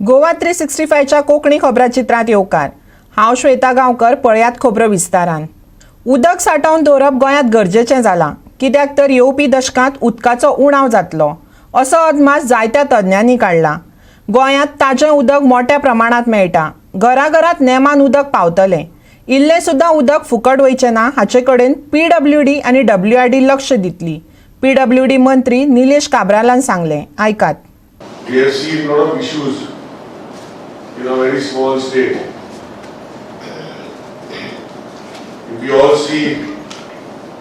गोवा 365च्या कोंकणी खबराचित्रांत येवकार. हांव श्वेता गांवकर. पळयात खबरो विस्तारान. उदक सांठोवन दवरप गोंयांत गरजेचें जालां, कित्याक तर येवपी दशकांत उदकाचो उणाव जातलो असो अदमास जायत्या तज्ञांनी काडला. गोंयांत ताजें उदक मोट्या प्रमाणांत मेळटा. घराघरांत नेमान उदक पावतलें. इल्लें सुद्दां उदक फुकट वयचें ना हाचे कडेन पीडब्ल्यूडी आनी डब्ल्यूआरडी लक्ष दितली, पीडब्ल्यूडी मंत्री निलेश काब्रालान सांगलें. आयकात. We have seen a lot of issues in a very small state. If we all see,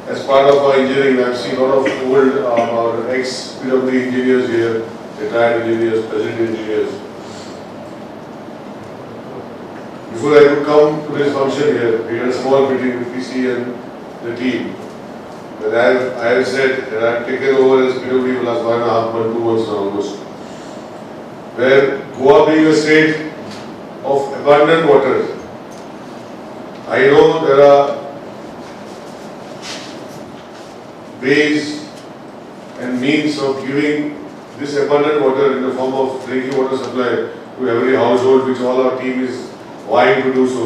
as part of our engineering, I've seen a lot of old, our ex-PWD engineers here, retired engineers, present engineers. Before I could come to this function here, we had a small meeting with PC and the team. But I have said that I have taken over as PWD for the last 1.5 months, 2 months now almost. Where Goa being a state of abundant water, I know there are ways and means of giving this abundant water in the form of drinking water supply to every household, which all our team is vying to do so.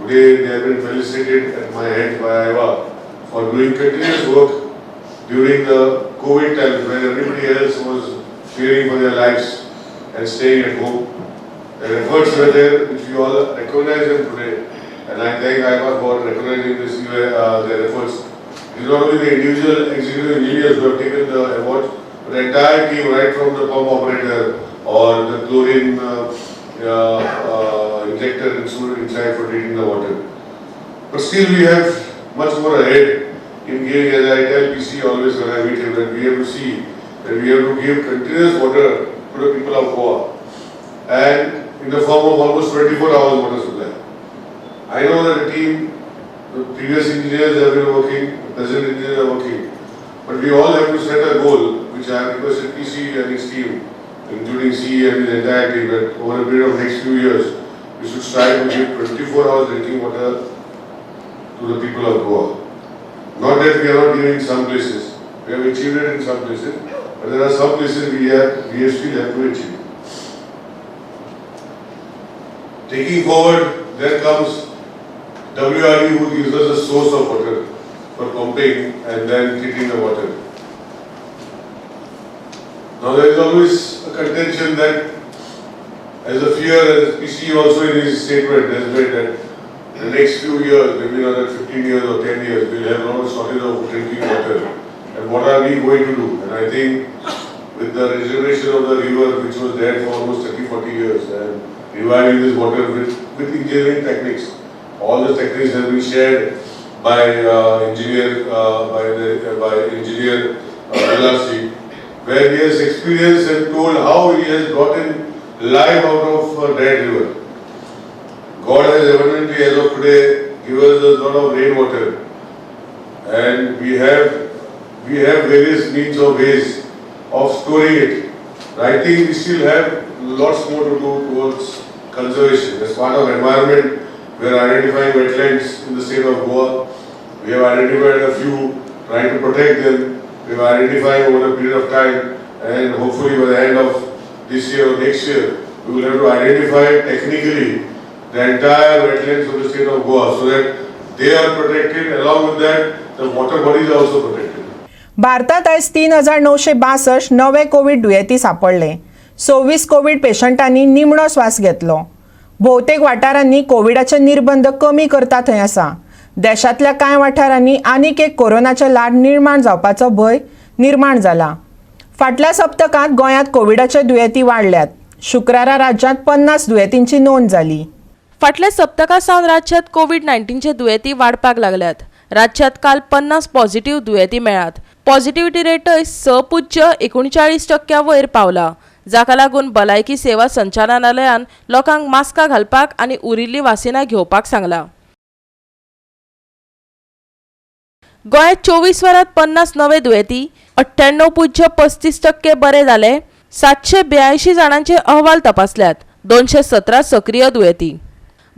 Today they have been felicitated at my hands by AIBA for doing continuous work during the COVID times when everybody else was fearing for their lives and staying at home. Their efforts were there, which we all recognize them today, and I thank AIBA for recognizing their efforts. It is not only the individual executive engineers who have taken the awards, but the entire team, right from the pump operator or the chlorine injector inside for treating the water. But still we have much more ahead in giving, as I tell PC always when I meet him, that we have to see that we have to give continuous water to the people of Goa, and in the form of almost 24 hours water supply. I know that the team, the previous engineers have been working, the present engineers are working, but we all have to set a goal, which I have requested PC and his team, including CE and his entire team, that over a period of next few years, we should strive to give 24 hours drinking water to the people of Goa. Not that we are not giving some places, we have achieved it in some places, but there are some places we still have to achieve. Taking forward, there comes WRD, who gives us a source of water for pumping and then treating the water. Now there is always a contention that, as a fear, as PC also in his statement has made, that in the next few years, maybe another 15 years or 10 years, we'll have a lot of shortage of drinking water. And what are we going to do? And I think with the regeneration of the river, which was there for almost 30-40 years, and reviving this water with engineering techniques, all the techniques have been shared by engineer Vilasji, where he has experienced and told how he has brought in life out of a dead river. God has abundantly, as of today, given us a lot of rainwater, and we have various means or ways of storing it. But I think we still have lots more to do towards conservation. As part of environment, we are identifying wetlands in the state of Goa. We have identified a few, trying to protect them. We have identified over a period of time, and hopefully by the end of this year or next year, we will have to identify technically the entire wetlands of the state of Goa so that they are protected. Along with that, the water bodies are also protected. भारतात आयज 3962 नवे Covid दुयेंती सांपडले. 26 Covid पेशंटांनी निमणो स्वास घेतलो. भोवतेक वाठारांनी कोविडाचे निर्बंध कमी करता थंय आसा. देशांतल्या कांय वाठारांनी आनीक एक कोरोनाचें ल्हार निर्माण जावपाचो भंय निर्माण जाला. फाटल्या सप्तकांत गोंयांत कोविडाचे दुयेंती वाडल्यात. शुक्रारा राज्यांत 50 दुयेंतींची नोंद जाली. फाटल्या सप्तका सावन राज्यांत कोवीड 19चे दुयेंती वाडपाक लागल्यात. राज्यांत काल 50 पॉझिटिव्ह दुयेंती मेळ्ळ्यात. पॉझिटिव्हिटी रेटय 6.39 टक्क्या वयर पावला, जाका लागून भलायकी सेवा संचालनालयान लोकांक मास्कां घालपाक आनी उरिल्लीं वासिनां घेवपाक सांगलां. गोंयांत 24 वरांत 50 नवे दुयेंती, 98.35% बरे जाले. 782 जाणांचे अहवाल तपासल्यात. 217 सक्रीय दुयेंती.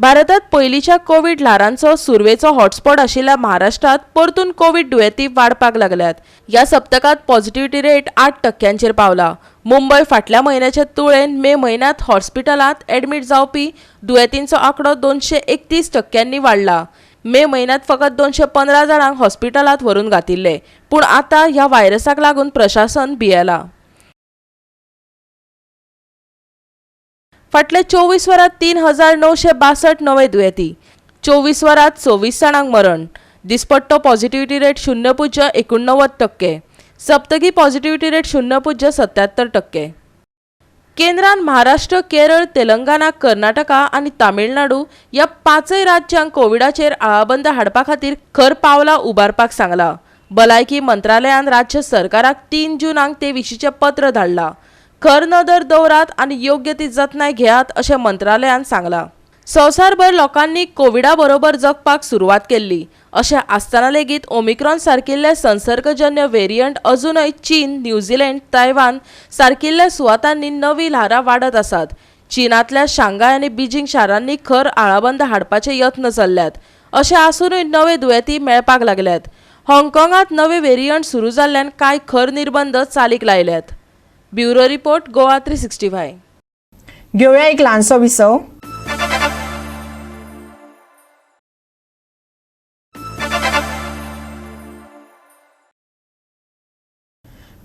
भारतात पयलींच्या कोवीड ल्हारांचो सुरवेचो हॉटस्पॉट आशिल्ल्या महाराष्ट्रांत परतून कोवीड दुयेंती वाडपाक लागल्यात. ह्या सप्तकांत पॉझिटिव्हिटी रेट 8% पावला. मुंबय फाटल्या म्हयन्याचे तुळेन मे म्हयन्यांत हॉस्पिटलांत ॲडमीट जावपी दुयेंतींचो आंकडो 231% वाडला. मे म्हयन्यांत फकत 215 जाणांक हॉस्पिटलांत व्हरून घातिल्ले, पूण आतां ह्या व्हायरसाक लागून प्रशासन भियेला. फाटल्या 24 वरांत 3962 नवे दुयेंती, 24 वरांत 24 जाणांक मरण. दिसपट्टो पॉझिटिव्हिटी रेट 0.89%, सप्तकी पॉझिटिव्हिटी रेट 0.77%. केंद्रान महाराष्ट्र, केरळ, तेलंगणा, कर्नाटका आनी तामिळनाडू ह्या 5 राज्यांक कोविडाचेर आळाबंद हाडपा खातीर खर पावलां उबारपाक सांगलां. भलायकी मंत्रालयान राज्य सरकाराक 3 जूनाक ते विशींचें पत्र धाडलां. खर नदर दवरात आनी योग्य ती जतनाय घेयात अशें मंत्रालयान सांगलां. संवसारभर लोकांनी कोविडा बरोबर जगपाक सुरवात केल्ली, अशें आसतना लेगीत ओमिक्रॉन सारकिल्ले संसर्गजन्य वेरियंट अजूनय चीन, न्यूझीलंड, तायवान सारकिल्ल्या सुवातांनी नवी ल्हारां वाडत आसात. चीनांतल्या शांघाय आनी बीजिंग शारांनी खर आळाबंद हाडपाचे यत्न चल्ल्यात, अशें आसुनूय नवे दुयेंती मेळपाक लागल्यात. हाँगकाँगांत नवे वेरियंट सुरू जाल्ल्यान कांय खर निर्बंध चालीक लायल्यात. Bureau report, Goa 365. घेवया एक ल्हानसो विसव.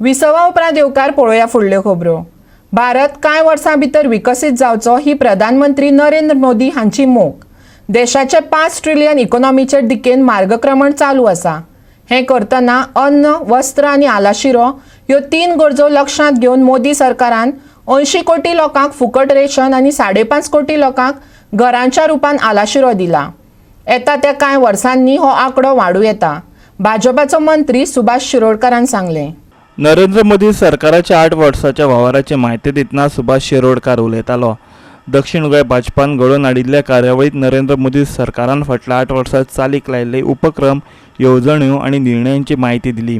विसवा उपरांत येवकार पळोवया फुडल्यो खबरो. भारत कांय वर्सां भितर विकसीत जावचो ही प्रधानमंत्री नरेंद्र मोदी हांची मोख. देशाचे 5 ट्रिलियन इकॉनॉमीचे दिकेन मार्गक्रमण चालू आसा. हें करतना अन्न, वस्त्र आनी आलाशिरो ह्यो 3 गरजो लक्षांत घेवन मोदी सरकारान 80 कोटी लोकांक फुकट रेशन आनी 5.5 कोटी लोकांक घरांच्या रुपान आलाशिरो दिला. येता त्या कांय वर्सांनी हो आंकडो वाडूं येता, भाजपाचो मंत्री सुभाष शिरोडकारान सांगलें. नरेंद्र मोदी सरकाराच्या 8 वर्साच्या वावराची म्हायती दितना सुभाष शिरोडकार उलयतालो. दक्षिण गोंय भाजपान घडोवन हाडिल्ल्या कार्यावळींत नरेंद्र मोदी सरकारान फाटल्या 8 वर्सांत चालीक लायिल्ले उपक्रम, येवजण्यो आनी निर्णयांची म्हायती दिली.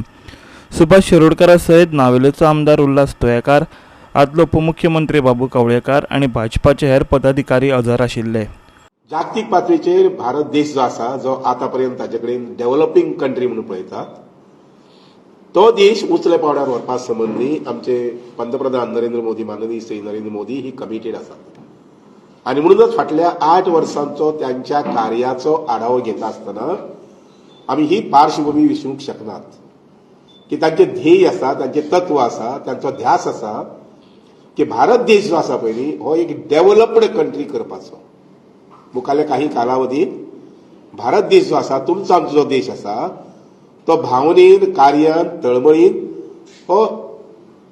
सुभाष शिरोडकारा सयत नावेलेचो आमदार उल्हास तोयेकार, आदलो उपमुख्यमंत्री बाबू कवळेकार आनी भाजपाचे हेर पदाधिकारी हजर आशिल्ले. जागतीक पातळीचेर भारत देश जो आसा, जो आतां पर्यंत ताजे कडेन डेव्हलपींग कंट्री म्हणून पळयतात, तो देश उंचल्या पावंड्यार व्हरपा संबंदी आमचे पंतप्रधान नरेंद्र मोदी, माननीय श्री नरेंद्र मोदी ही कमिटेड आसात. आनी म्हणूनच फाटल्या 8 वर्सांचो त्यांच्या कार्याचो आढावो घेता आसतना आमी ही पार्श्वभूमी विसरूंक शकनात की तांचे ध्येय आसा, तांचे तत्व आसा, तांचो ध्यास आसा की भारत देश जो आसा पळय न्ही हो एक डेव्हलप्ड कंट्री करपाचो. मुखाल्ल्या काही कालावधीत भारत देश जो आसा, तुमचो आमचो जो देश आसा, तो भावनेन, कार्यान, तळमळीन हो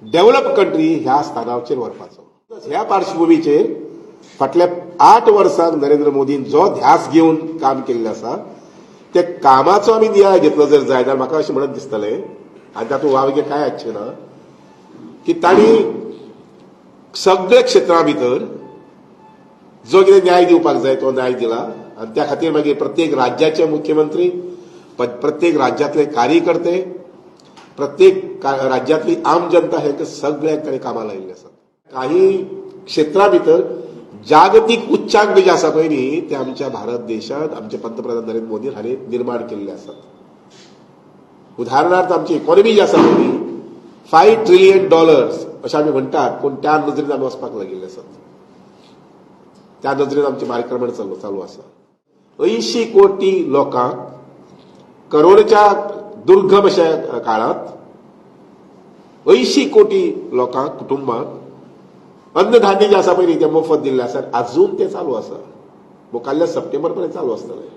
डेव्हलप कंट्री ह्या स्थानाचेर व्हरपाचो. ह्या पार्श्वभूमीचेर फाटल्या 8 वर्सांक नरेंद्र मोदीन जो ध्यास घेवन काम केल्लें आसा ते कामाचो आमी नियाळ घेतलो जर जाय जाल्यार म्हाका अशें म्हणत दिसतलें, आनी तातूंत वावगें कांय आसचें ना, की तांणी सगळ्या क्षेत्रां भितर जो कितें न्याय दिवपाक जाय तो न्याय दिला. आनी त्या खातीर मागीर प्रत्येक राज्याचे मुख्यमंत्री, प्रत्येक राज्यांतले कार्यकर्ते, प्रत्येक राज्यांतली आम जनता हे सगळ्यांक ताणें कामां लायिल्ली आसात. काही क्षेत्रां भितर जागतीक उच्चांक जे आसा पळय न्ही ते आमच्या भारत देशांत आमचे पंतप्रधान नरेंद्र मोदी हांणी निर्माण केल्ले आसात. उदाहरणार्थ आमची इकॉनॉमी जी आसा पळय न्ही $5 ट्रिलियन अशें आमी म्हणटात, पूण त्या नजरेन आमी वचपाक लागिल्ले आसात. त्या नजरेन आमचें मार्गक्रमण चालू आसा. 80 कोटी लोकांक करोनाच्या दुर्गम अशा काळांत 80 कोटी लोकांक, कुटुंबांक अन्नधान्य जें आसा पळय न्ही तें मोफत दिल्लें आसा. आजून तें चालू आसा, मुखाल्ल्या सप्टेंबर पर्यंत चालू आसतलें.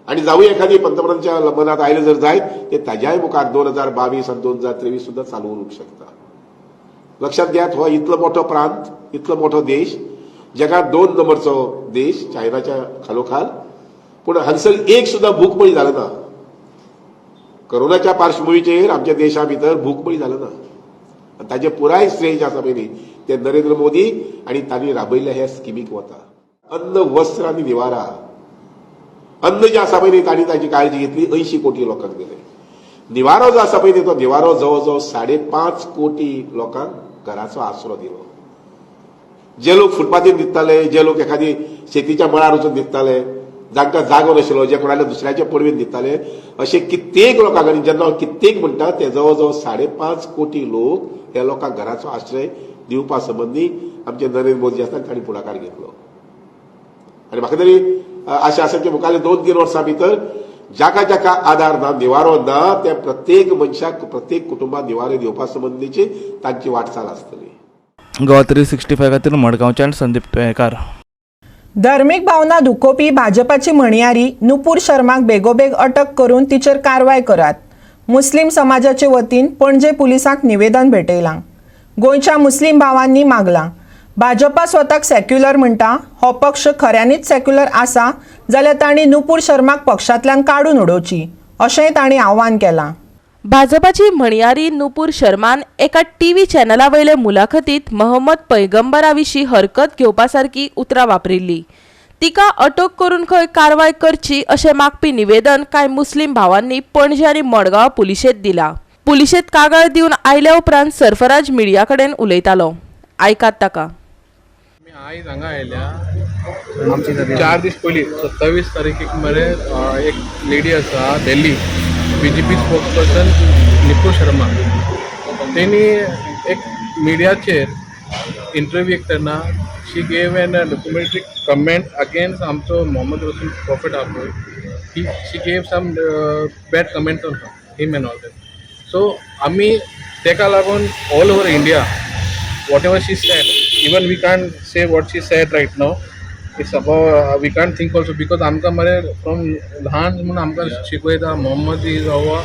आनी जावूं एखादी पंतप्रधानाच्या मनात आयलें जर जायत ते ताज्याय मुखार 2022 आनी 2023 सुद्दां चालू उरूंक शकता. लक्षात घेयात, हो इतलो मोठो प्रांत, इतलो मोठो देश, जगात 2 नंबरचो देश चायनाच्या खालोखाल, पूण हांगसर एक सुद्दां भूकमळी जालो ना. करोनाच्या पार्श्वभूमीचेर आमच्या देशा भितर भूकमळी जालो ना. आनी ताजें पुराय श्रेय जें आसा पळय न्ही ते नरेंद्र मोदी आनी तांणी राबयल्ल्या ह्या स्किमीक वता. अन्न, वस्त्र आनी निवारा. अन्न जें आसा पळय न्ही तांणी ताजी काळजी घेतली, 80 कोटी लोकांक दिलें. निवारो जो आसा पळय न्ही तो निवारो जवळ जवळ 5.5 कोटी लोकांक घराचो आसरो दिलो. जे लोक फुटपाथीर न्हिदताले, जे लोक एखादी शेतीच्या मळार वचून न्हिदताले, जांकां जागो नाशिल्लो, जे कोणाल्या दुसऱ्याच्या पडवेन न्हिदताले, अशे कित्येक लोकांक, आनी जेन्ना हांव कित्येक म्हणटा ते जवळ जवळ 5.5 कोटी लोक, ह्या लोकांक घराचो आश्रय दिवपा संबंदी आमचे नरेंद्र मोदी आसतना तांणी फुडाकार घेतलो. आनी म्हाका तरी आशा आसा की मुखारल्या 2-3 वर्सां भितर जाका जाका आधार ना, निवारो ना, त्या प्रत्येक मनशाक, प्रत्येक कुटुंबाक निवारो दिवपा संबंदीची तांची वाटचाल आसतली. गोवा 365 खातीर मडगांवच्यान संदीप तुयेंकार. धर्मीक भावना दुखोवपी भाजपाची म्हणयारी नुपूर शर्माक बेगोबेग अटक करून तिचेर कारवाय करात. मुस्लीम समाजाचे वतीन पणजे पुलिसांक निवेदन भेटयलां. गोंयच्या मुस्लीम भावांनी मागलां, भाजपा स्वताक सेक्युलर म्हणटा. हो पक्ष खऱ्यांनीच सेक्युलर आसा जाल्यार तांणी नुपूर शर्माक पक्षांतल्यान काडून उडोवची, अशेंय तांणी आव्हान केलां. भाजपाची म्हणयारी नुपूर शर्मान एका टीव्ही चॅनला वयले मुलाखतीत मोहम्मद पैगंबरा विशीं हरकत घेवपा सारकी उतरां वापरिल्ली. तिका अटक करून खंय कारवाय करची अशें मागपी निवेदन कांय मुस्लीम भावांनी पणजे आनी मडगांव पुलिशेंत दिला. पुलिशेंत कागाळ दिवन आयल्या उपरांत सरफराज मिडिया कडेन उलयतालो. आयकात ताका. आमी आयज हांगा आयल्या. 4 दीस पयलीं 27 तारखेक मरे एक लेडी आसा, दिल्ली बीजेपी स्पोक्स पर्सन नुपूर शर्मा, तेणी एक मिडियाचेर इंटरव्यू तेन्ना she gave an documentary comment against आमचो मोहम्मद रसूल प्रॉफेट आहा पळय. ही she gave some bad comments on him and all that. So आमी तेका लागून all over India, whatever she said, even we can't say what she said right now. It's about we can't think also because आमकां मरे from ल्हान म्हणून आमकां शिकयता, Mohammed is our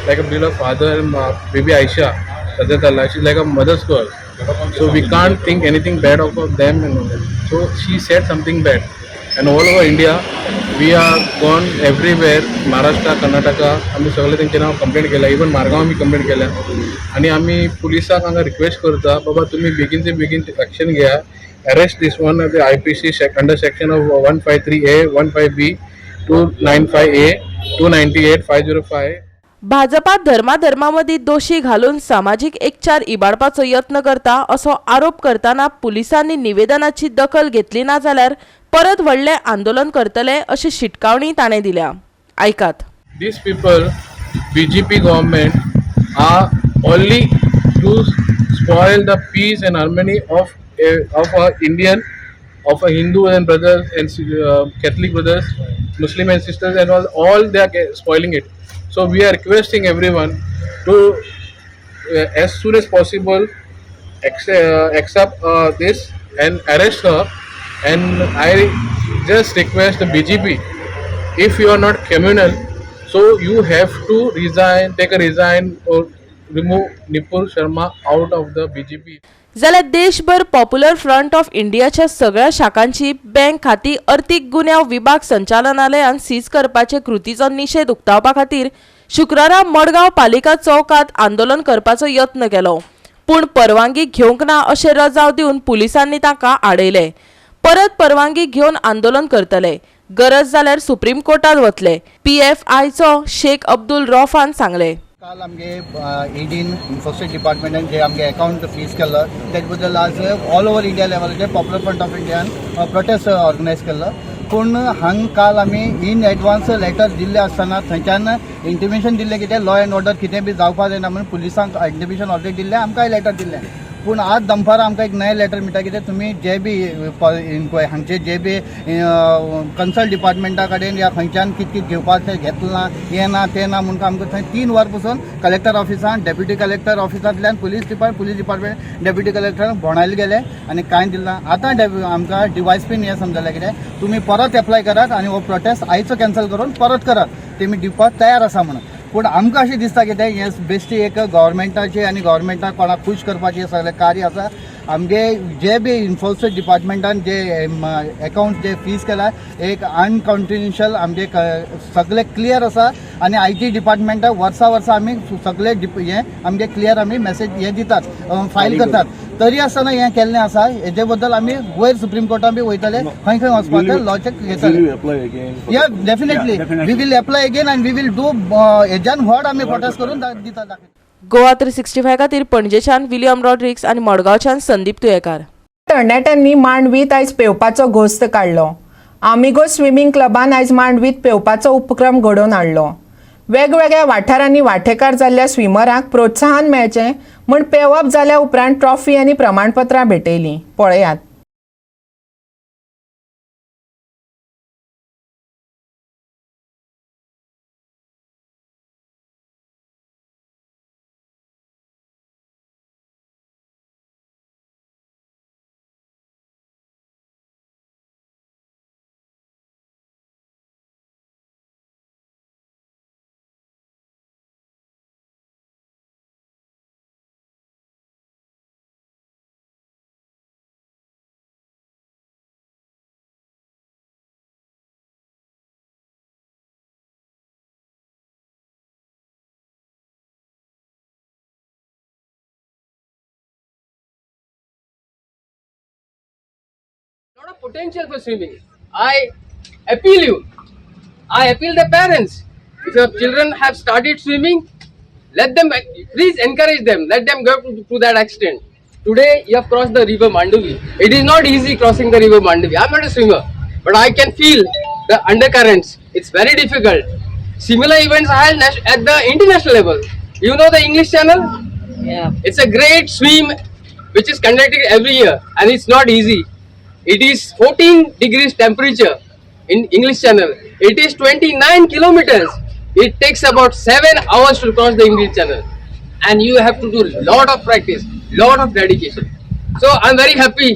like a beloved father. Baby Ayesha Rajat, she like a mother's to us. So we can't think anything bad of them and all that. So she said something bad and all over India we are gone everywhere, Maharashtra, Karnataka, आमी सगळे तेंचे नांव complaint केल्या. Even Margao आमी complaint केल्या आनी आमी पुलिसाक हांगा रिक्वेस्ट करता, बाबा तुमी बेगीन ते बेगीन एक्शन घेया, arrest this one, the IPC under section of 153A, 15B, 295A, 298, 505. Bhajpa धर्माधर्मामदीं दोशी घालून सामाजीक एकचार इबाडपाचो यत्न करता असो आरोप करतना पुलिसांनी निवेदनाची दखल घेतली ना जाल्यार परत व्हडलें आंदोलन करतले अशी शिटकावणी ताणें दिल्या. आयकात. These people, BJP government, are only to spoil the peace and harmony of a Indian, of a Hindu and brothers and Catholic brothers, Muslim and sisters and all they are spoiling it. So we are requesting everyone to as soon as possible accept this and arrest her. And I just request the BJP, if you are not communal, so you have to resign, take a resign or remove Nupur Sharma out of the BJP. जाल्यार देशभर popular front of इंडियाच्या सगळ्या शाखांची bank खाती अर्थीक गुन्यांव विभाग संचालनालयान seize करपाचे कृतीचो निशेध उक्तावपा खातीर शुक्रारा मडगांव पालिका चौकात आंदोलन करपाचो यत्न केलो. पूण परवानगी घेवंक ना अशें रजाव दिवन पुलिसांनी तांकां आडयले. परत परवानगी घेवन आंदोलन करतले, गरज जाल्यार सुप्रीम कोर्टात वतले, पीएफआयचो शेख अब्दुल रौफान सांगले. काल आमगे ईडीन, इन्फोर्समेंट डिपार्टमेंटान जे आमगे अकाउंट फ्रीज केल्लो तेजे बद्दल आज ऑल ओवर इंडिया लेवलाचेर पॉप्युलर फ्रंट ऑफ इंडियान प्रोटेस्ट ऑर्गनायज केल्लो. पूण हांग काल आमी इन एडवान्स लेटर दिल्ले आसतना थंयच्यान इंटिमेशन दिल्लें कितें लॉ एंड ऑर्डर कितें बी जावपा जायना म्हणून पुलिसांक इंटिमेशन ऑलरेडी दिल्लें, आमकांय लेटर दिल्लें. पूण आज दनपारां आमकां एक नयें लेटर मेळटा कितें तुमी जे बी हांगचे जे बी कन्सर्न डिपार्टमेंटा कडेन या खंयच्यान कितें कितें घेवपाक तें घेतलें ना, हें ना, तें ना म्हणून आमकां थंय 3 वर पसून कलेक्टर ऑफिसान, डेप्युटी कलेक्टर ऑफिसांतल्यान, police department, deputy collector भोंवडायले गेले आनी कांय दिलें ना. आतां आमकां डिवायसपीन हें समजलें कितें तुमी परत एप्लाय करात आनी हो प्रोटेस्ट आयचो कॅन्सल करून परत करात, तेमी दिवपाक तयार आसा म्हणून. पूण आमकां अशें दिसता कितें हें बेश्टी एक गव्हर्मेंटाचे आनी गव्हर्मेंटाक कोणाक खूश करपाचें सगळें कार्य आसा. आमगे जे बी इन्फोर्समेंट डिपार्टमेंटान जे अकाउंट जे फ्रीज केला, एक अनकॉन्स्टिट्युशनल, आमगे सगळे क्लियर आसा. आनी I T डिपार्टमेंटाक वर्सा वर्सा आमी सगळे हें आमगे क्लियर आमी मेसेज हे दितात, फायल करतात, तरी आसतना हें केल्लें आसा. हेजे बद्दल आमी वयर सुप्रीम कोर्टान बी वयतले, खंय खंय वचपाक तें लॉचें घेतले. Apply again? Yeah, definitely. We will apply again and we will do हेज्यान व्हड आमी प्रोटेस्ट करून दिता दाखयता. गोवा 365 खातीर पणजेच्यान विलियम रॉड्रिक्स आनी मडगांवच्यान संदीप तुयेकार. तरणाट्यांनी मांडवीत आयज पेंवपाचो घोस्त काडलो. आमिगो स्विमींग क्लबान आयज मांडवीत पेंवपाचो उपक्रम घडोवन हाडलो. वेगवेगळ्या वाठारांनी वांटेकार जाल्ल्या स्विमरांक प्रोत्साहन मेळचें म्हूण पेंवप जाल्या उपरांत ट्रॉफी आनी प्रमाणपत्रां भेटयलीं. पळयात. Lot of potential for swimming. I appeal you. I appeal the parents. If your children have started swimming, let them, please encourage them. Let them go to that extent. Today you have crossed the river Mandovi. It is not easy crossing the river Mandovi. I am not a swimmer, but I can feel the undercurrents. It's very difficult. Similar events are held at the international level. You know the English Channel? Yeah. It's a great swim which is conducted every year, and it's not easy. It is 14 degrees temperature in English Channel. It is 29 kilometers. It takes about 7 hours to cross the English Channel, and you have to do lot of practice, lot of dedication. So I'm very happy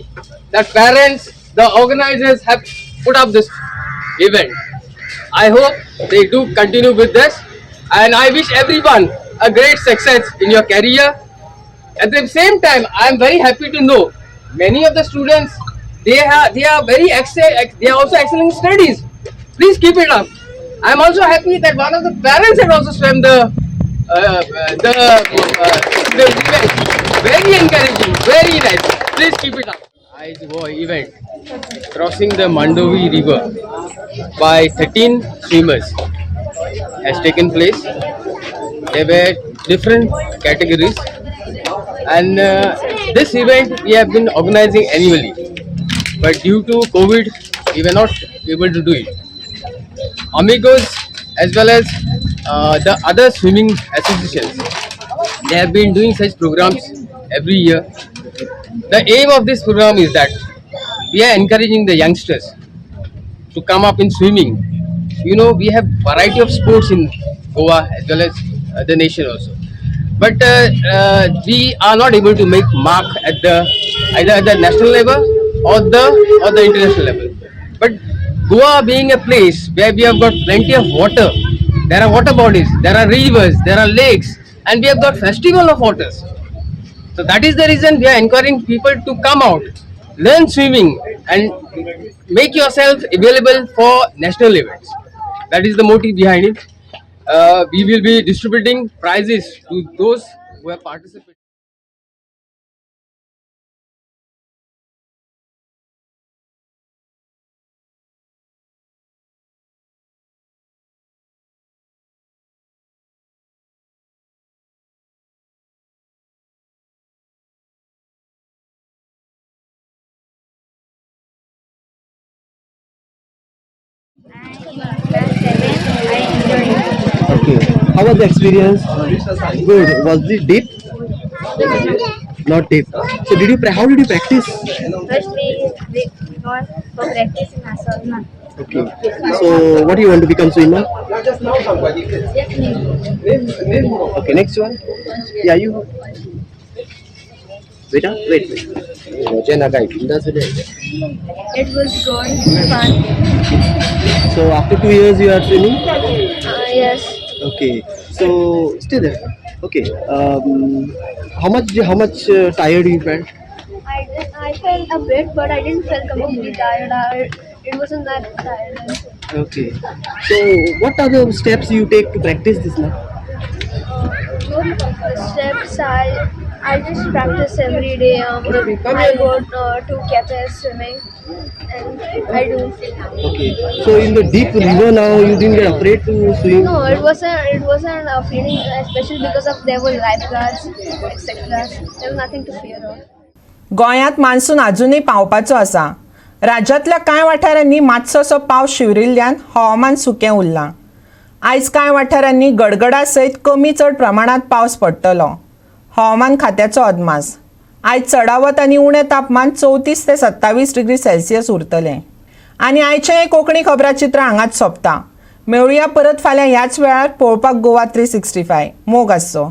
that parents, the organizers have put up this event. I hope they do continue with this, and I wish everyone a great success in your career. At the same time, I am very happy to know many of the students, they are very they are also excellent in studies. Please keep it up. I am also happy that one of the parents had also swam the event. Very encouraging, very nice. Please keep it up. Event crossing the Mandovi River by 13 swimmers has taken place. There were different categories, and this event we have been organizing annually, but due to COVID we were not able to do it. Amigos as well as the other swimming associations, they have been doing such programs every year. The aim of this program is that we are encouraging the youngsters to come up in swimming. You know, we have variety of sports in Goa as well as the nation also, but we are not able to make mark at the either at the national level or the international level. But Goa being a place where we have got plenty of water, there are water bodies, there are rivers, there are lakes, and we have got festival of waters. So that is the reason we are encouraging people to come out, learn swimming, and make yourself available for national events. That is the motive behind it. We will be distributing prizes to those who have participated. Class 7, I enjoyed it. Okay. How was the experience? Good. Was it deep? Not deep. So did you? How did you practice? First we go for practice in Asana. Okay. So what do you want to become, swimmer? Okay. Next one. Yeah, you. Wait, wait, wait. It was good, fun. So after 2 years you are swimming? Yes. Okay. So stay there. Okay. How much tired you felt? I felt a bit, but I didn't feel completely tired. It wasn't that tired. Okay. So what are the steps you take to practice this now? Steps I just practice every day. I go to cafe swimming and I do. Okay. So in the deep river now, you didn't get afraid to swim? No, it wasn't afraid, especially because of there were lifeguards, etc. There was nothing to fear of. गोंयांत monsoon आजुनूय पावपाचो आसा. राज्यांतल्या कांय वाठारांनी मातसोसो पावस शिंवरिल्ल्यान हवामान सुकें उरलां. आयज कांय वाठारांनी गडगडा सयत कमी चड प्रमाणांत पावस पडटलो, हवामान खात्याचो अदमास. आयज चडावत आनी उणें तापमान 34 ते 27 डिग्री सेल्सियस उरतलें. आनी आयचें हें कोंकणी खबराचित्र हांगाच सोंपता. मेळुया परत फाल्यां ह्याच वेळार पळोवपाक गोवा 365. मोग आसचो.